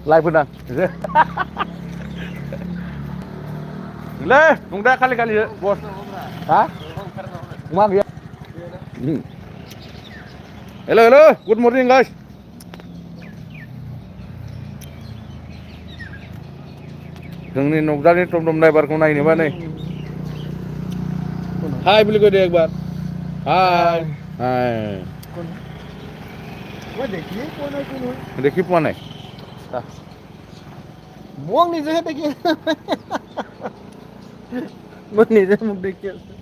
Live benar. Le, udah kali-kali ya, bos. Hah? Kumang ya? Hello, hello. Good morning, guys. जोंनि नगदानि टमटम ड्राइभारखौ नायनोबा नै हाय बोलिको दे एक बार हाय हाय देखी पोৱা নাই মোক নিজেহে দেখি মই নিজে মোক দেখি আছো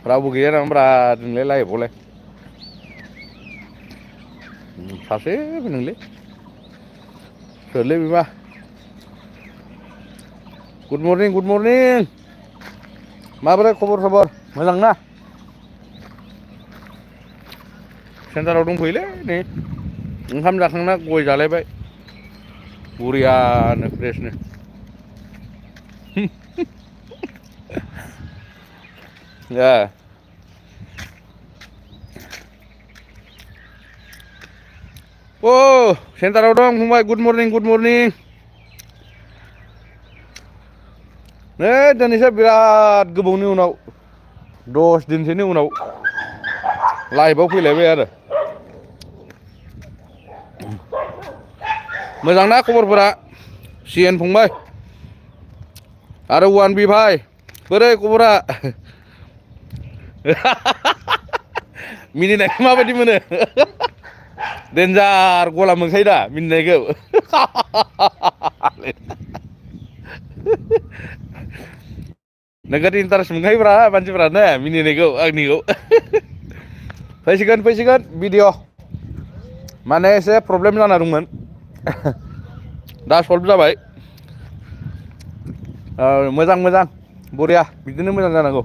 रावबो गैया नामा नोंलाय लाइभआवलाय सासे नोंलै सोरलै बेबा गुड मर्निं माबोरै खबर मोजां ना सेन्टाराव दंफैयोलै नै ओंखाम जाखांना गय जालायबाय बुरियानो फ्रेसनो ओ सेन्टाराव दं फंबाय गुड मर्निं नै दिनैसो बिराद गोबावनि उनाव 10 दिनसोनि उनाव लाइभआव फैलायबाय आरो मोजां ना खबरफोरा सिएन फंबाय आरो 1B भाइ बोरै खबरा मिनिनायखौ माबायदि मोनो देन्जार गला मोनखायो दा मिनिनायखौ नोगोद इन्टारेस्ट मोनखायोब्रा मानसिफ्रा ने मिनिनायखौ आंनिखौ फैसिगोन भिडिअ माने एसे प्रब्लेम जाना दंमोन दा सल्भ जाबाय मोजां बरिया बिदिनो मोजां जानांगौ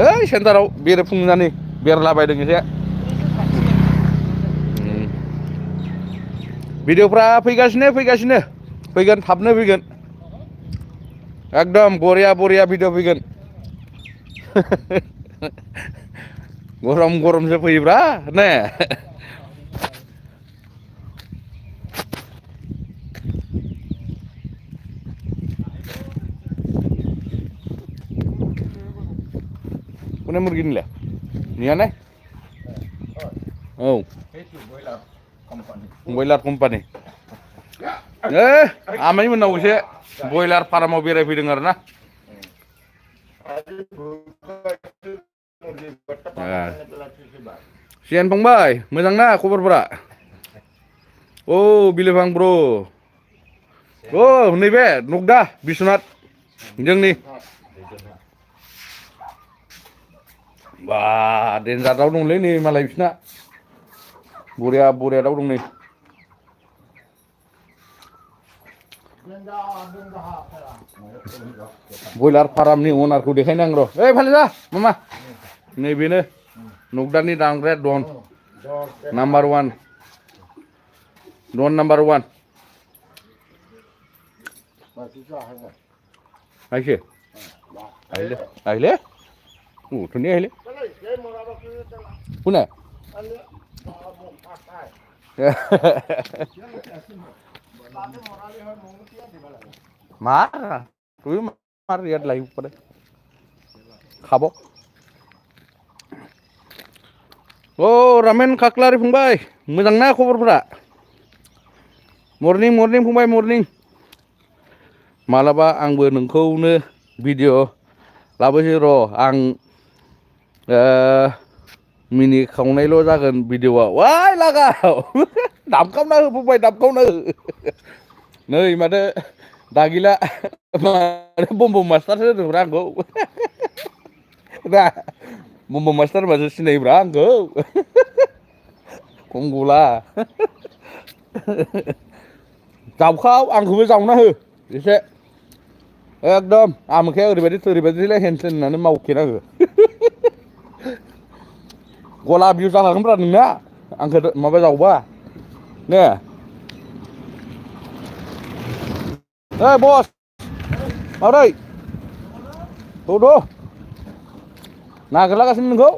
ओइ सेन्टाराव बेरायफुंनानै बेरलाबायदों एसे भिडिअफ्रा फैगासिनो फैगोन थाबनो फैगोन एकदम बरिया भिडिअ फैगोन गरमसो फैयोब्रा ने कोने मुर्गी निलाय नियाने औ बयलार कम्पानि आमाइ मोननाव एसे बयलार फार्माव बेरायफैदों आरो ना सियान फंबाय मोजां ना खबरफोरा औ बिलिफां ब्र औ नैबे नगदा बिश्वनाथ जोंनि बा देन्जार दाउ दंलै नै मालाय बिसिना बरिया दाउ दं नै बयलार फार्मनि अनारखौ देखायनो आं र' ओइ फालिजा मामा नैबेनो नगदानि दामग्राया डन नाम्बार 1 डन नाम्बार 1 आइसे आइले धुनी आइले कोने मा तुइ मार रियाद लाइव पड़े खाबो ओ रामेन खाख्लारि फंबाय मोजां ना खबरफोरा मर्निं फंबाय मर्निं मालाबा आंबो नोंखौनो भिडिअ लाबोसै र' आं मिनि खावनायल' जागोन भिडिअआ वाय लागाव दामखावना हो फंबाय दामखावना हो नै माथो दागिला बम्ब मास्टारसो होनोब्रा आंखौ दा बम्ब मास्टार होनबासो सिनायोब्रा आंखौ खंगला जावखाव आंखौबो जावना हो एसे एकदम आमोखाया ओरैबायदिलाय हेनसेन होननानै मावखेना हो गला भिउ जाखागोनब्रा नोंना आंखौ माबा जावबा ने ओइ बस माब्रै नागिरलागासिनो नोंखौ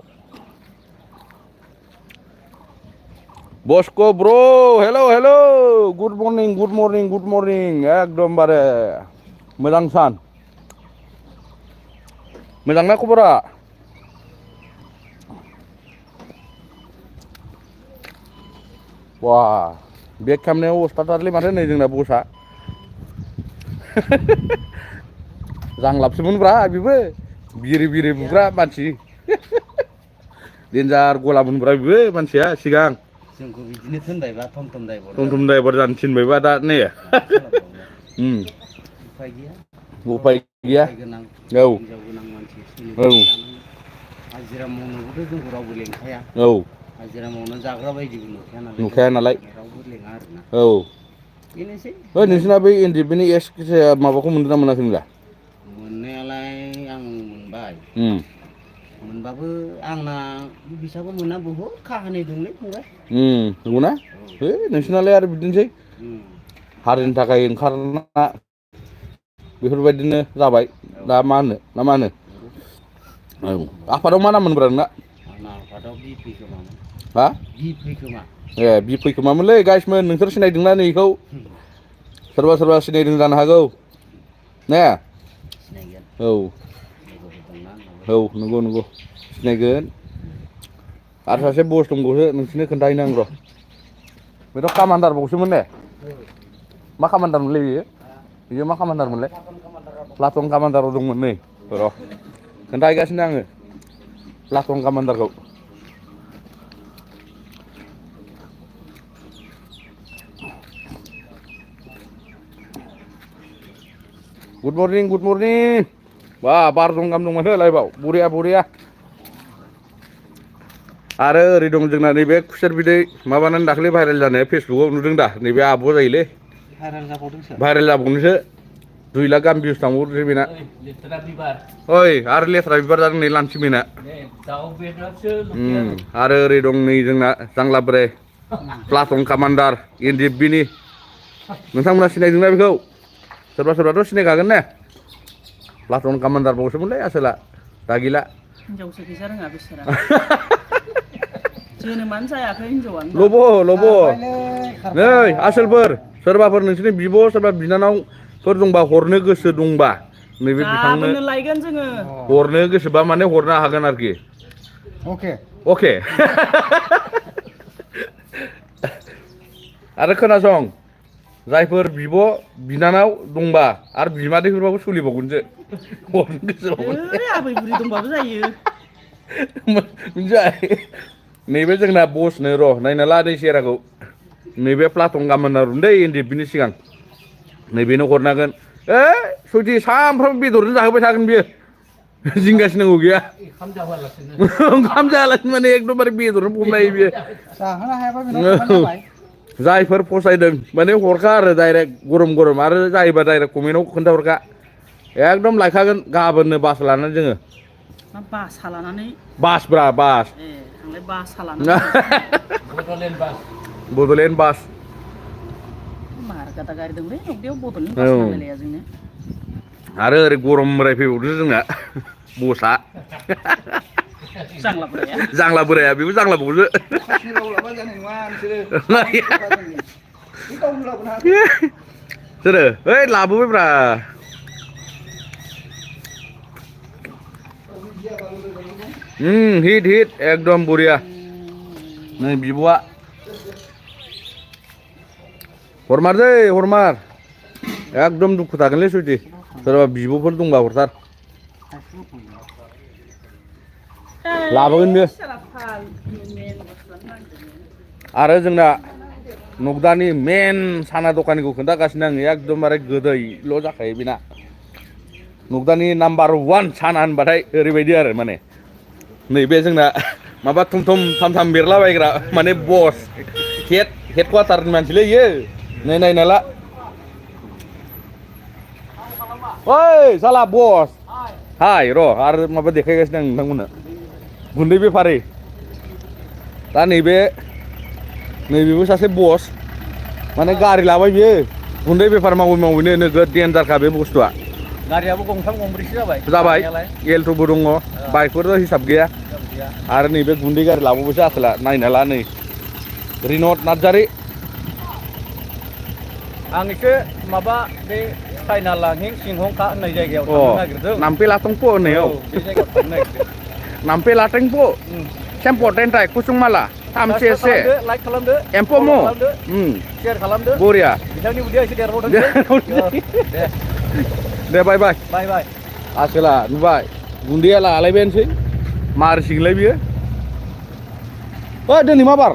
Bosco bro, hello hello, good morning, good morning, good morning, एकदमबारे मोजां सान, मोजांना खबरा? Wah, बेग खालामनायाव अस्टादारलै माथो नै जोंना बसआ जांलाबसोमोनब्रा बेबो बिरि बिरि बुग्रा मानसि देन्जार गलामोनब्रा बेबो मानसिया सिगां जोंखौ बिदिनो थोनबायबा थम थम थम द्राइभार जानो थिनबायबा दा नै उफाय गैया उफाय गैया गोनां औ हिनजाव गोनां मानसि औ हाजिरा मावनोबोथ' जोंखौ रावबो लेंखाया औ हाजिरा मावनो जाग्रा बायदिबो नुखाया नालाय रावबो लेङा आरोना औ बेनोसै ओइ नोंसिना बै एनडिएफबि एस माबाखौ मोनदोंना मोनाखै नोंलाय? मोननायालाय आं मोनबाय मोनबाबो आंना फैसाबो मोना बहुद काहानि दंलै फंबाय नंगौना है नोंसिनालाय आरो बिदिनोसै हारिनि थाखाय ओंखारना बेफोरबायदिनो जाबाय दा मा होनो ना मा होनो औ आफादाव मा नाम मोनब्रा नोंना? आंना आफादाव बिपि खोमामोन हा बिपि खोमा ए बिपि खोमामोनलै गाइसमोन नोंसोर सिनायदोंना नैखौ सोरबा सोरबा सिनायदों जानो हागौ ने सिनायगोन औ लोगोफोर दंना औ नंगौ नंगौ सिनायगोन आरो सासे बस दंबावसो नोंसोरनो खोन्थाहैनो आं र' बेथ' कामान्डारबावसोमोन ने मा कामान्डारमोनलै बियो मा कामान्डारमोनलाय प्लाटन कामान्डाराव दंमोन नै र' खोन्थाहैगासिनो आङो प्लाटन कामान्डारखौ गुड मर्निं बा बार दं गाहाम दं माथो लाइफआव बरिया बरिया आरो ओरै दं जोंना नैबे खुसेर बिदै माबानानै दाख्लै भाइरेल जानाया फेसबुकआव नुदों दा नैबे आब' जायोलै भाइरेल जाबावनोसो 2 लाख गाहाम भिउस थांबावदोंसो बेना ओइ आरो लेथ्रा बिबार जादों नै लानसिमेना आरो ओरै दं नै जोंना जांला बोराय प्लाटन कामान्डार एनडिएफबिनि नोंथांमोना सिनायदोंना बेखौ सोरबा सोरबाथ' सिनायखागोन ने प्लाटन कामान्डार बावसोमोनलै आसोला दा गैला हिनजावसो गैजा रोङा बिसोरा जोनोमानो जायाखै हिनजावानो लब' नै आसोलफोर सोरबाफोर नोंसोरनि बिब' सोरबा बिनानावफोर दंबा हरनो गोसो दंबा नैबे बिथांनो गाबोननो लायगोन जोङो हरनो गोसोबा माने हरनो हागोन आरोखि अके आरो खोनासं जायफोर बिब' बिनानाव दंबा आरो बिमादैफोरबाबो सोलिबावगोनसो हरनो गोसोबावगोन आबै बुरि दंबाबो जायो मिथिबाय नैबे जोंना बसनो र' नायना ला नै सेराखौ नैबे प्लाटन कामान्डार दै एनडिएफबिनि सिगां नैबेनो हरनांगोन सुइटि सामफ्रामबो बेदरजों जाहोबाय थागोन बियो जिंगासिनांगौ गैया ओंखाम जायालासिनो माने एकदमबारे बेदरजों फबनो हायो बियो जायफोर फसायदों माने हरखा आरो डाइरेक्ट गरम गरम आरो जायोबा डाइरेक्ट कमेन्टआव खोन्थाहरखा एकदम लायखागोन गाबोननो बास लानानै जोङो मा बासा लानानै बासब्रा बास आंलाय बासा लानानै बड'लेण्ड बास मारगादा गारि दंलै न'गदेयाव बड'लेण्ड बास नांलायलाया जोंनो आरो ओरै गरमद्राय फैबावदों जोंना बसआ जांला बोराया बेबो जांला बावसो सोरो ओइ लाबोबायब्रा हिट एकदम बरिया नै बिब'आ हरमार एकदम दुखु थागोनलै सुइटि सोरबा बिब'फोर दंबा हरथार लाबोगोन बियो आरो जोंना नगदानि मेन साना दखानिखौ खोन्थागासिनो आङो एकदमबारे गोदैल' जाखायो बेना नगदानि नाम्बार 1 साना होनबाथाय ओरैबायदि आरो माने नैबे जोंना माबा थम थम थाम थाम बेरलाबायग्रा माने बस हेड क्वार्टारनि मानसिलै इयो नै नायनाला ओइ साला बस हाय र' आरो माबा देखायगासिनो आं नोंथांमोननो गुन्दै बेफारि दा नैबेबो सासे बस माने गारि लाबाय बियो गुन्दै बेफार मावैनो नोगोद डेन्जारखा बे बुस्थुआ गारियाबो गंथाम गंब्रैसो जाबाय एलट'बो दङ बाइकफोर हिसाब गैया आरो नैबे गुन्दै गारि लाबावबायसो आसोला नायना ला नै रिनद नार्जारि आं एसे माबा बे चाइना लांहिं सिंहंखा होननाय जायगायाव थांनो नागिरदों नाम्पे लाटंपो होननायाव बे जायगायाव थांनो नागिरदों नाम्पे लाटंपो सेम्पटेन्टाय कुसुंमाला थामसेसे लाइक खालामदो एम्फौमो शेयार खालामदो बरिया बिथांनि उदैया एसे देरबावदों दे बाय बाय बाय बाय आसोला नुबाय गुन्दैया लालायबायानोसै मारिसिगोनलाय बियो ओइ दिनै मा बार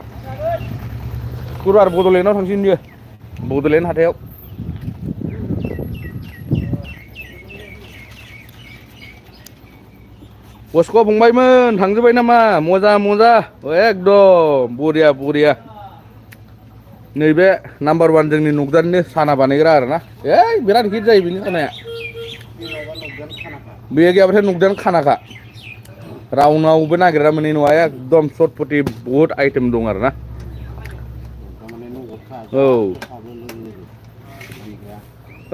शुक्रुबार बड'लेण्डआव थांसिगोन बियो बड'लेण्ड हाथायाव बस्क' फंबायमोन थांजोब्बाय नामा मजा मजा एकदम बरिया बरिया नैबे नाम्बार 1 जोंनि नगदानिनो साना बानायग्रा आरोना बिराद हिट जायो बिनि सानाया बे गैयाबाथाय नगदान खानाखा रावनावबो नागिरना मोननाय नङा एकदम सटपटि बहुद आइटेम दं आरोना औ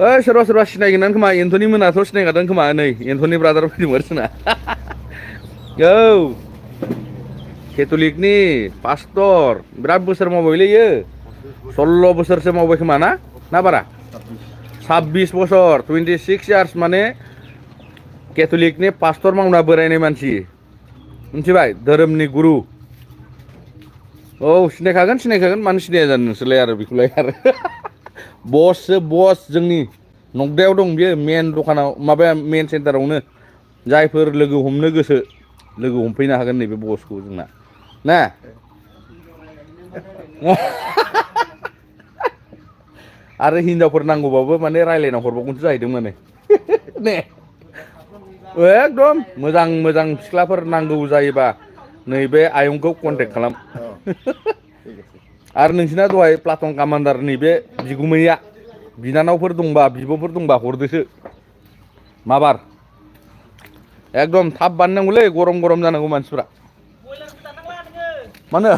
ओइ सोरबा सोरबा सिनायगोन खोमा एन्थनि मोनाथ' सिनायखादों खोमा नै एन्थनि ब्रादार फैदोंमोन जोंना औ केथलिकनि पास्टर बिराद बोसोर मावबायलै इयो 16 बोसोरसो मावबाय खोमा ना बारा 26 बोसोर 26 इयार्स माने केथलिकनि पास्टर मावना बोरायनाय मानसि मिथिबाय धोरोमनि गुरु औ सिनायखागोन मानो सिनाया जानो नोंसोरलाय आरो बेखौलाय आरो बससो बस जोंनि नगदायाव दं बियो मेन दखानाव माबाया मेन सेन्टारावनो जायफोर लोगो हमनो गोसो लोगो हमफैनो हागोन नैबे बसखौ जोंना ना आरो हिनजावफोर नांगौबाबो माने रायलायना हरबावगोनसो जाहैदों माने ने एकदम मोजां मोजां सिख्लाफोर नांगौ जायोबा नैबे आयंखौ कन्टेक्ट खालाम आरो नोंसिना दहाय प्लाटन कामान्डार नैबे बिगुमैया बिनानावफोर दंबा बिब'फोर दंबा हरदोसो माबार एकदम थाब बानायनांगौलै गरम गरम जानांगौ मानसिफ्रा मानो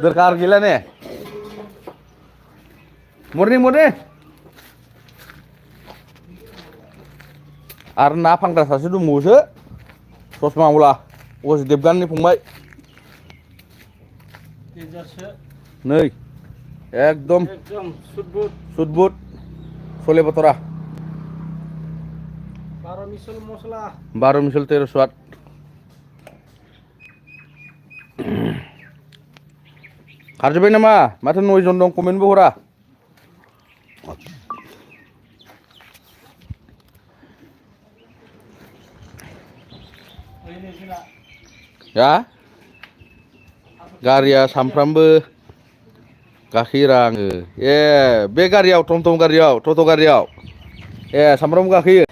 दरखार गैला ने मरनिं आरो ना फानग्रा सासे दंबावोसो ससमा आवला अस देबगाननि फंबाय नै एकदम सुदबुद सले बतरा 12 मिसल मस्ला 12 मिसल 13 स्वाद खारजोब्बाय नामा माथो 9 जन दं कमेन्टबो हरा या गारिया सामफ्रामबो गाखोयोरा आङो बे गारियाव टमटम गारियाव टट' गारियाव सामफ्रामबो गाखोयो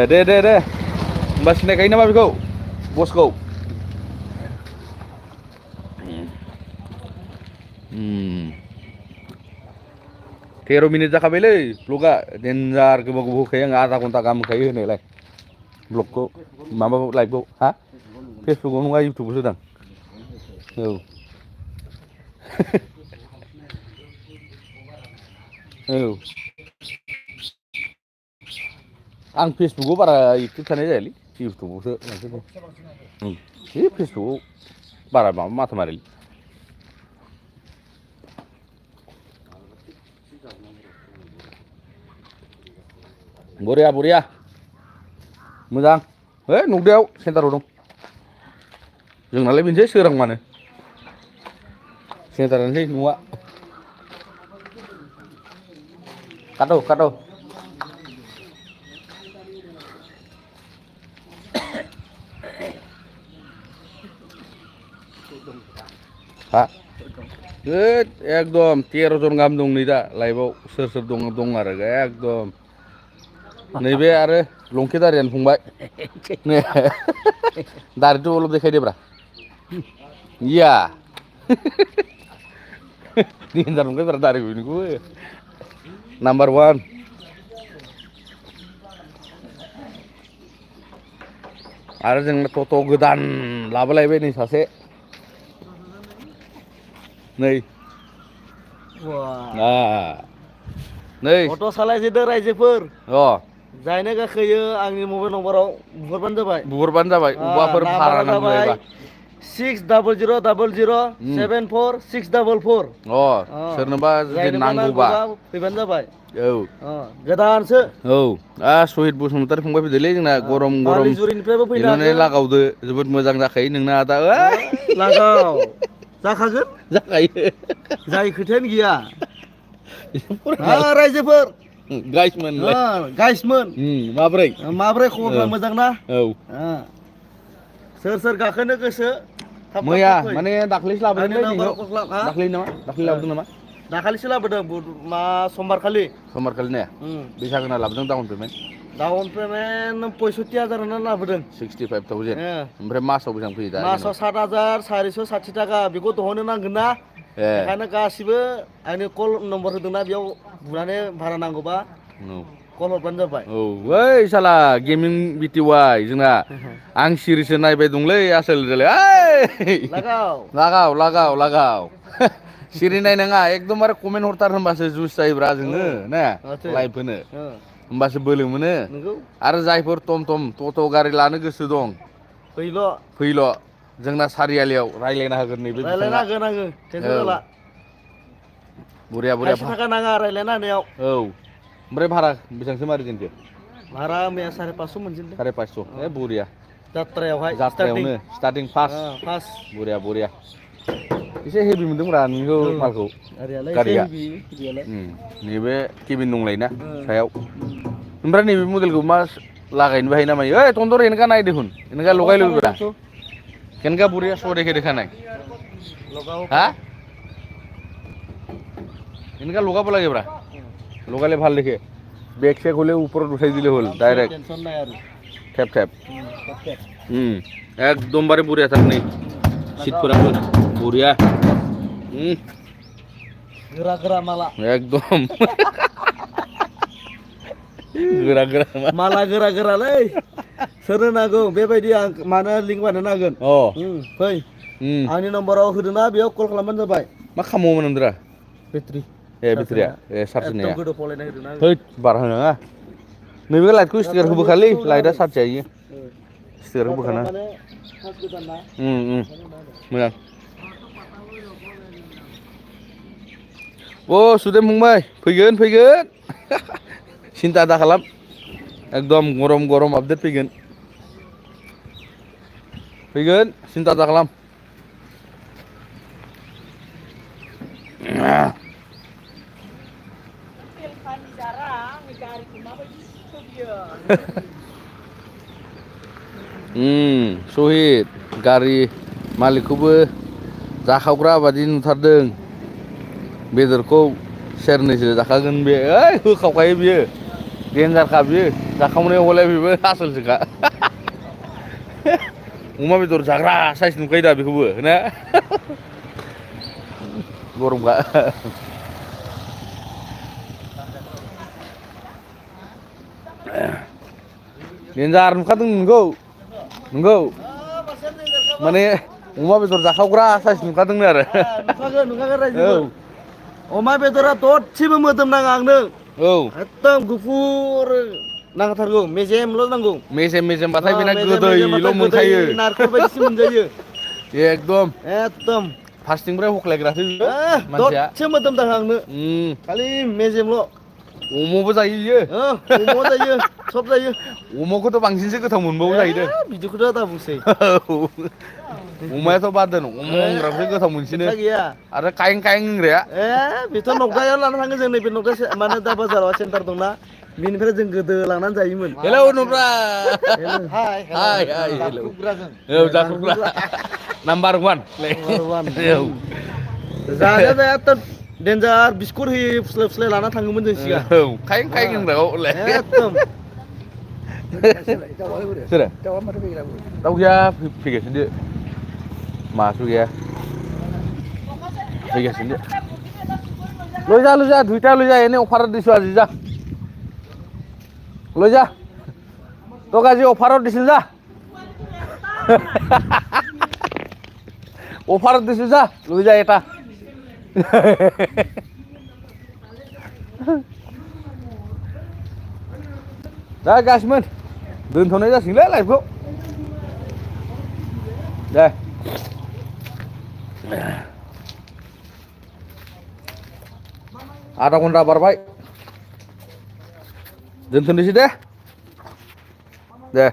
दे होमबा सिनायखायो नामा बेखौ बसखौ 13 मिनिट जाखाबायलै ब्लगा डेन्जार गोबाव होखायो आं आधा घन्टा गाहाम होखायो होनायलाय ब्लगखौ माबाखौ लाइभखौ हा फेसबुकआव नङा इउटुबावसो दां औ आं फेसबुकआव बारा एक्टिभ थानाय जायालै इउटुबावसो फेसबुकआव बारा माथा मारिलै बरिया मोजां नगदायाव सेन्टाराव दं जोंनालाय बेनोसै सोरांबानो सेन्टारानोसै न'आ काटो हा एकदम 13 जन गाहाम दं नै दा लाइभआव सोर दं आरो एकदम नैबे आरो लंके दारियानो फंबाय नै दारिथ' अलप देखायदोब्रा इया डेन्जार मोनबायब्रा दारि बेनिखौबो नाम्बार 1 आरो जोंना टट' गोदान लाबोलायबाय नै सासे नै नै अट' सालायजेनदों रायजोफोर जायनो गाखोयो आंनि मबाइल नम्बराव बुहरबानो जाबाय बुहरबानो जाबाय अबाफोर भारा नांगौ जायोबा 600000746444 सोरनोबा जुदि जायनोबा नांगौबा फैबानो जाबाय औ गोदानसो औ सहिद बसुमतारी फंबाय फैदोलै जोंना गरम गरम बालिजुरिनिफ्रायबो फैनो इल'ने हागोन लागावदो जोबोद मोजां जाखायो नोंना आदा लागाव जाखागोन जाखायो जाय खोथायानो गैया रायजोफोर गाइसमोन गाइसमोन माब्रै माब्रै खबरफ्रा मोजां ना औ सोर सोर गाखोनो गोसो मैया माने दाख्लैसो आंनि लाबोदोंलै नाम्बाराव नोंखौ कल खालाम दाख्लै लाबोदों नामा दाखालिसो लाबोदों समबार खालि समबारखालि ने बेसागोना लाबोदों डाउन पेमेन्ट डाउन पेमेन्ट 65,000 लाबोदों 65,000 ओमफ्राय मासाव बेसेबां फैयो दा मासाव 7,460 थाखा बेखौ दहनो नांगोन ना बेखायनो गासिबो आंनि कल नम्बर होदोंना बेयाव बुनानै भारा नांगौबा कल हरबानो जाबाय औ ओइ साला गेमिं बिटिवाइ जोंना आं सिरिसो नायबाय दंलै आसोल लागाव सिरि नायनाङा एकदमबारे कमेन्ट हरथार होनबासो जुस जायोब्रा जोङो ना लाइभ होनो होमबासो बोलो मोनो आरो जायफोर टम टट' गारि लानो गोसो दं फैल' जोंना सारियालियाव रायज्लायना होगोन नैबे रायज्लायना होगोन आङो टेनसन जाला बरिया थाइसे थाखा नाङा रायज्लायना होनायाव ओमफ्राय भारा बेसेबांसो मारि दोनखो भारा मैया 550 मोनजेनदों 550 बरिया जात्रायावनो स्टार्टिं फार्स्ट बरिया एसे हेभि मोनदोंब्रा नोंखौ मालखौ गारिया नैबे केबिन दंलायोना सायाव ओमफ्राय नैबे मडेलखौ मा लागायनोबो हायो ना मायो ओइ तन्दर एनका नाय देखुन एनका लगाय लुबैब्रा केनका बरिया सो देखे देखा नाय हा इनका लगा बोला ब्रा लगाले ভাল দেখে बैक से खोले ऊपर उठाई दिले होल डायरेक्ट टेंशन নাই আৰু टैप एकदम बारे बुरिया थार नै सीटफोराबो बुरिया गोरा माला एकदम गोरा माला गोरालै सोरनो नांगौ बेबायदि आं मानो लिंक बानायनो हागोन फै आंनि नम्बराव होदोंना बेयाव कल खालामबानो जाबाय मा खालामोमोन नोंद्रा बेटारि बेटारिया चार्ज होनाया एकदम गोदो फलायना होदोंना हैद बार होनाङा नैबे लाइटखौ स्टिकार होबोखालै लाइटआ चार्ज जायो स्टिकार होबोखाना मोजां सुदेम फंबाय फैगोन सिन्था दा खालाम एकदम गरम आपडेट फैगोन सिन्था दा खालाम सहिद गारि मालिकखौबो जाखावग्रा बादि नुथारदों बेदरखौ सेरनैसो जाखागोन बे होखावखायो बियो डेन्जारखा बियो जाखावनायाव हले बेबो आसोलसोखा अमा बेदर जाग्रा साइस नुखायो दा बेखौबो ना गरमखा डेन्जार नुखादों नोंगौ माने अमा बेदर जाखावग्रा साइस नुखादोंनो आरो नुखागोन रायजो अमा बेदरा दसेबो मोदोम नाङा आंनो एकदम गुफुर नांथारगौ मेजेमल' नांगौ मेजेमबाथाय बेना गोदैल' मोनखायो नारखल बायदिसो मोनजायो एकदम फार्स्टनिफ्राय हख्लायग्रासो मानसिया दसे मोदोम नाङा आंनो खालि मेजेमल' अमाबो जायो बियो अमा जायो सब जायो अमाखौथ' बांसिनसो गोथाव मोनबावो जाहैदों बिदिखौथ' दा बुंसै अमायाथ' बाद दोन अमा होनग्राखौसो गोथाव मोनसिनो आरो कायं होनग्राया बेथ' नगदायाव लाना थाङो जों नैबे नगदा माने दा बाजाराव सेन्टार दंना बेनिफ्राय जों गोदो लांनानै जायोमोन हेलौ नुब्रा हाय जाखुग्रा नाम्बार 1 जाया डेन्जार बिस्कुट होयो फुस्लाय लाना थाङोमोन जों सिगां कायं होनग्राखौ एकदम सोरो दाउ गैया फैगासिनो मासु गैया फैगासिनो লৈ যা দুইটা লৈ যা এনে অফাৰত দিছো আজি যা লৈ যা তোক আজি অফাৰত দিছিল যা অফাৰত দিছো যা লৈ যা এটা दा गासिमोन दोनथ'नाय जासिगोनलै लाइभखौ दे आधा घन्टा बारबाय दोनथ'नोसै दे दे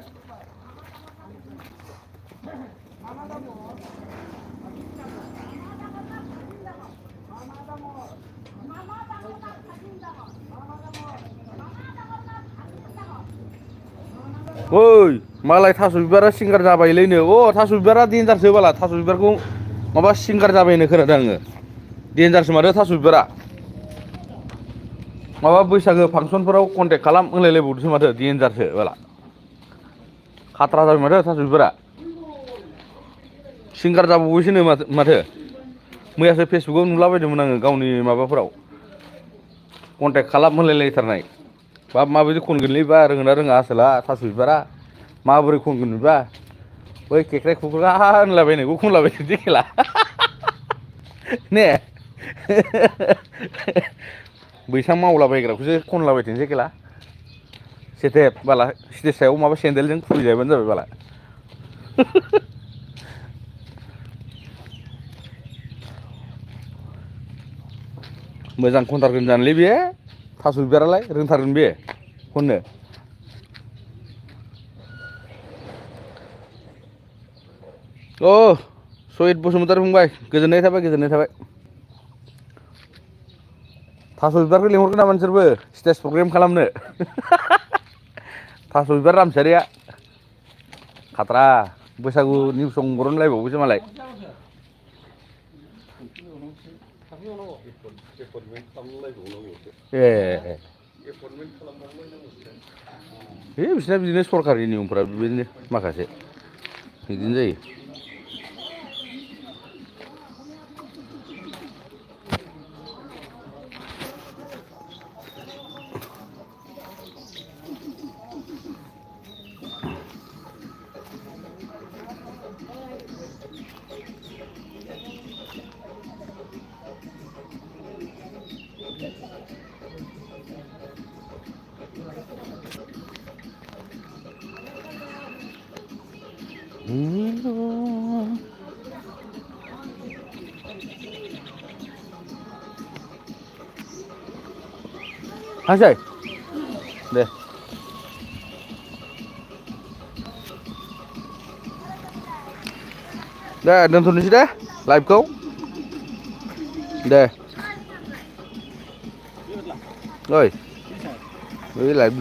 ओइ मालाय थास' बिबारा सिंगार जाबायलैनो थास' बिबारा देन्जारसो बाला थास' बिबारखौ माबा सिंगार जाबायनो खोनादों आङो देन्जारसो माथो थास' बिबारा माबा बैसागो फांसनफोराव कन्टेक्ट खालाम होनलायलायबावदोंसो माथो देन्जारसो बाला खाथ्रा जाबाय माथो थास' बिबारा सिंगार जाबावबायसोनो माथो मैयासो फेसबुकाव नुलाबायदोंमोन आङो गावनि माबाफोराव कन्टेक्ट खालाम होनलायलायथारनाय बा माबायदि खनगोनलै बा रोङोना रोङा आसोला थास' बिबारा माबोरै खनगोन बा बै केख्रे खुख्रा होनलाबायनायखौ खनलाबायदों जेखेला ने बैसां मावलाबायग्राखौसो खनलाबायथों जेखेला सेटेप बाला स्टेज सायाव माबा सेन्देलजों खुबैजाबानो जाबाय बाला मोजां खनथारगोन जानोलै बे थास' बिबारालाय रोंथारगोन बे खननो सहिद बसुमतारी फंबाय गोजोननाय थाबाय थास' बिबारखौ लिंहरगोन नामा नोंसोरबो स्टेज प्रग्राम खालामनो थास' बिबार रामसियारिया खाथ्रा बैसागु निउस सं बरनलायबावोसो मालाय ए बिसोरना बिदिनो सरकारि नियमफोरा बिदिनो माखासे बिदिनो जायो थांसै दे दोनथ'नोसै दे लाइभखौ दे ओइ लाइभ